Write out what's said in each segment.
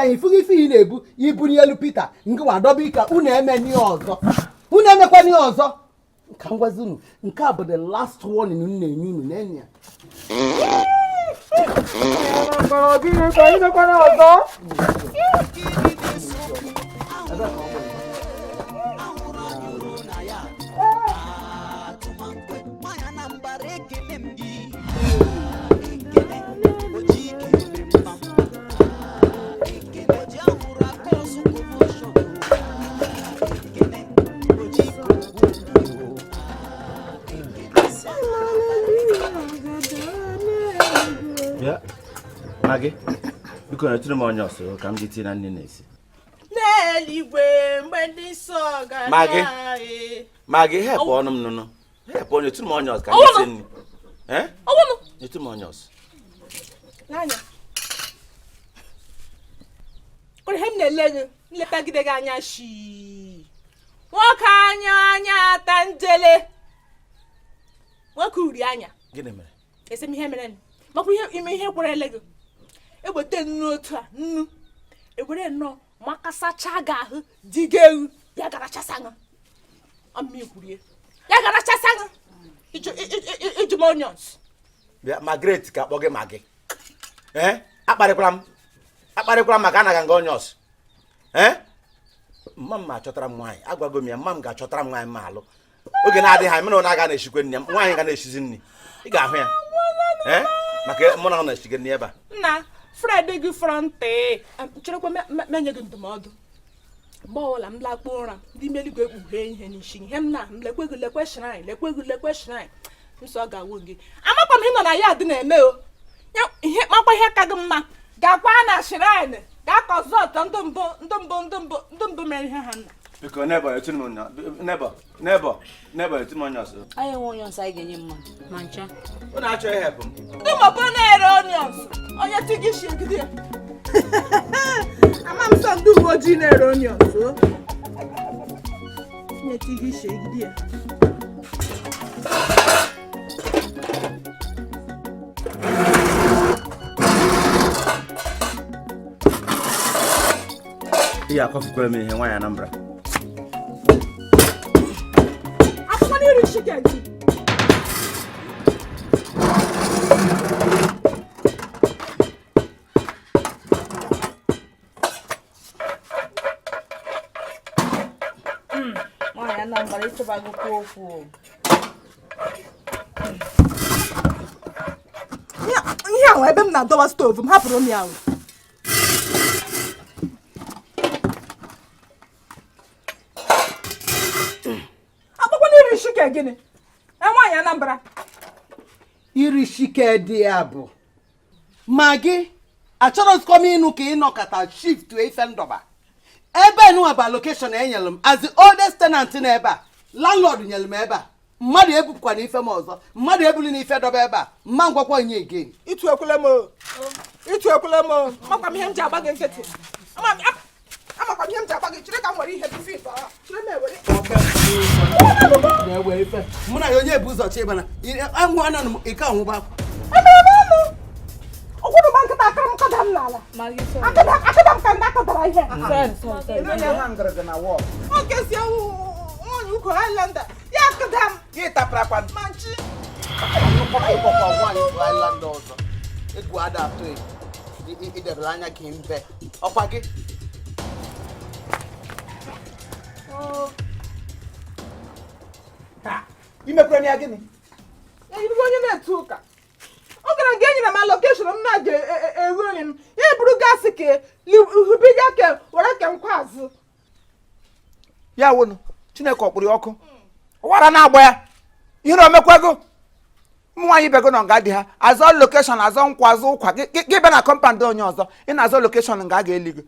Anya ifugo ife ị na-ebu ibunye elu Peter ngịwa dọba ike. Unu emeni ọzọ, unu emekwani ọzọ. Ka m gwazi unu, nke a bụ the last warning m na-enye unu na-enye ya. Bịa, Magị, biko nyetụrụ m onions ka m ji tinye na nri na-esi. N'eluigwe mgbe ndị nsọ ga Magị. na-e. Magị, hepụ ọnụ m nụnụ. Hepụ ọnụ, nyetụrụ m onions ka m ji sie nri. Eh? Ọwụnụ. Nyetụrụ m onions. N'anya. Kwere ihe m na-ele gị, nletagide gị anya shii. Nwoke anya anya ata njele. Nwoke uri anya. Gịnị mere? Esi m ihe mere nụ. Makwa ihe ime ihe kwere ele gị. Eweta nnu otu a, nnu. Ewere nnọọ makasacha gị ahụ dị gị ewu ya gara chasa gị. Ọmị kwurie. Ya gara chasa gị. Iju m onions. Bịa, Margaret ka akpọ gị Magị. Eh? Akparịkwara m. Akparịkwara m maka anaghị nga onions. Eh? Mma m ma achọtara m nwaanyị. Agwago m ya, mma m ga-achọtara m nwaanyị ma alụ. Oge na-adịghị anya, mụ na onye aga na-eshikwe nri ya, nwaanyị ga na-eshizi nri. Ị ga-ahụ ya. Eh? Maka mụ na ọ na-eshige nri ebe a. Nna Fred gị frọntị cherekwa menye gị ndụmọdụ. Mgbe ọbụla m lakpuo ụra, ndị ime eluigwe ekpughe ihe n'isi ihe m na m lekwe gị lekwe shrine, lekwe gị lekwe shrine, nsọ ga-awụ gị. Amakwa m ihe nọ na ya dị na-eme o. Ya ihe makwa ihe ka gị mma, gakwa na shrine gaa consult ndị mbụ ndị mbụ ndị mbụ ndị mbụ mere ihe ha nna. Biko neighbor, nyetụrụ m neighbor, neighbor, neighbor, nyetụrụ m onions. Anyị enwe onions anyị ga-enye mmadụ ma ncha. Unu achọghị help m. Ndị mọbụ na-ere onions, onye ti gị shi egide ya. Ama m sọ ndị uwe ojii na-ere onions o. Onye ti gị shi egide ya. Ị ga-akọfukwara m ihe nwaanyị Anambra. Akwụkwọ n'iri chicken gị. Nwaanyị Anambra ịchọbagokwa okwu o. Ihe ahụ ebe m na-adọwa stovu m hapụrụ m ya ahụ. Akwụkwọ n'iri chicken gịnị? Nwaanyị Anambra. Iri shike dị ya bụ Magị, achọrọzikwa m ịnụ ka ịnọkọta shift ife ndọba ebe nụwa bụ allocation enyere m as the oldest tenant na ebe a. Landlord nyere m ebe a, mmadụ ebupụkwana ife m ọzọ, mmadụ ebuli na ife dọba ebe a, mma ngwakwa nye again. Itu ekwele m o. Itu ekwele m o. Amakwa m ihe m ji agba gị nkịtị. Amakwa m ihe m ji agba gị. Chere ka m were ihe bife ife ahụ. Chere m ewere. Na-ewe ife mụ na ya onye bụ ụzọ chịbana anwụ ananụ m ike ọnwụgba. Emere m ọnụ. Ụkwụrụ gba nkịta akara m kọda m n'ala. Magị, sorry. Akada akada m ka ndị akọdara ihe. Sorry, sorry, sorry. Onye ha ngịrịgị na wall. Nwoke si ewu nwaanyị ukwu Highlander. Ya akada m. Gị tapụrụ akwa. Ma nchi. Ịkpọkwa nwaanyị bụ Island ọzọ egwu ada atụ idebere anya gị mbe ọkwa gị. Imekwere m ya gịnị? Eyirigo onye na-etu ụka. Ọ gara nga enyere m allocation m na-aga eghu nri m. Ya eburu gaasị ka hubiga ka were ke nkwa azụ. Ya wụnụ Chineke ọkpụrụ ya ọkụ. Ụwara na-agba ya. Ihe na omekwago. Ụmụ nwaanyị ibego nọ nga di ha azọ location, azọ nkwa, azọ ụkwa. Gị bịa na compound onye ọzọ ị na-azọ location nga a ga-eli gị.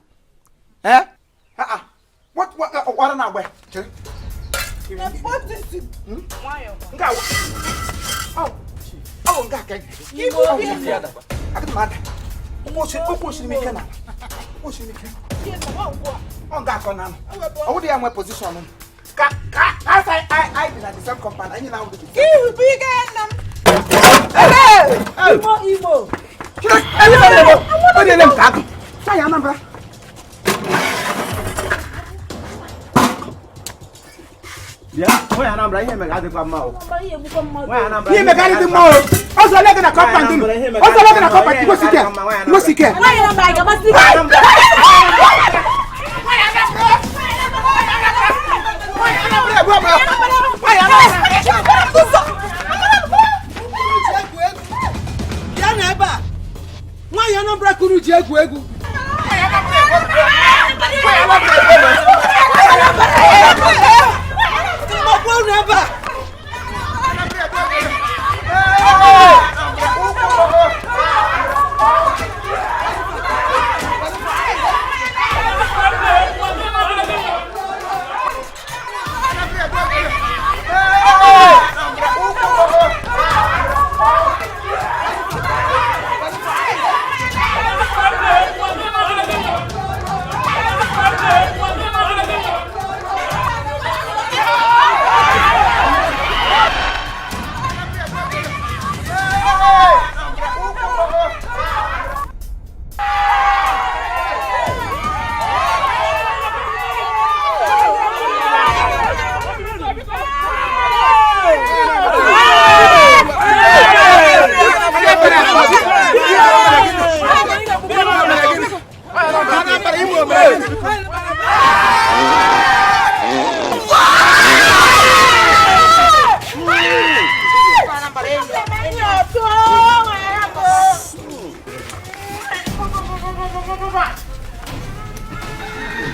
Eh? Ah, what ụwara na-agba ya. Chere. Nke a ọ bụ nke a ka agịdị m ada. Ụkwụ osiri m ike n'ala. Ụkwụ osiri m ike. Ọ nga akọ na anọ. Ọ wụdị ya nwe position m. Ka ka asa anyị dị na the same compound, anyị na-awụ dị. Ihubiga ya nna m. Imo, Imo. Chineke, ele m ka agụ. Nwaanyị Anambra. Bịa, nwaanyị Anambra ihe mega adịkwa mma o. Ihe mega adịghị mma o. Ọzọ ole gị na kọmpand unu? Ọzọ ole gị na kọmpand Igosike? Igosike. Nwaanyị Anambra anyị ga-amasị gị. Bịa na ebe a. Nwaanyị Anambra kuru ji egwu egwu. Mmakwa unu ebe a.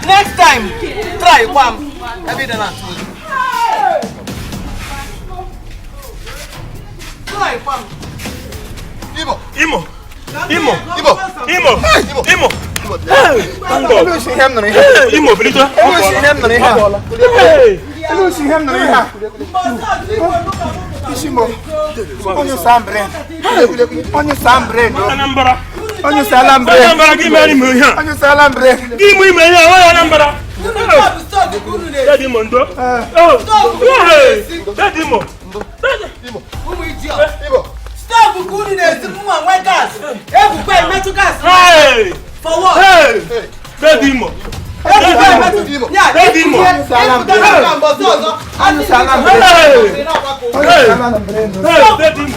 Next time, try kwam. Ebe dị na atụ egwu. Try kwam. Imo. Imo. Imo. Imo. Imo. Elu osi ihe m nụrụ ihe a. Imo bilite. Elu osi ihe m nụrụ ihe a. Elu osi ihe m nụrụ ihe a. Isi mo. Onye sambre. Onye sambre. Anambra. Onye salambre. Anambra gị mere ime ihe a. Onye salambre. Gị ime ime ihe a, nwaanyị Anambra. Daddy Imo ndo. Daddy Imo. Ụmụ idiot. Stove ka unu na-esi mma nwe gas. Egwukwa emetụ gas. Hey! For what? Hey! Daddy Imo. Egwukwa emetụ. Ya, Daddy Imo. ịpụta na mbọsị ọzọ. Onye salambre. Hey! Onye salambre. Hey, Daddy Imo.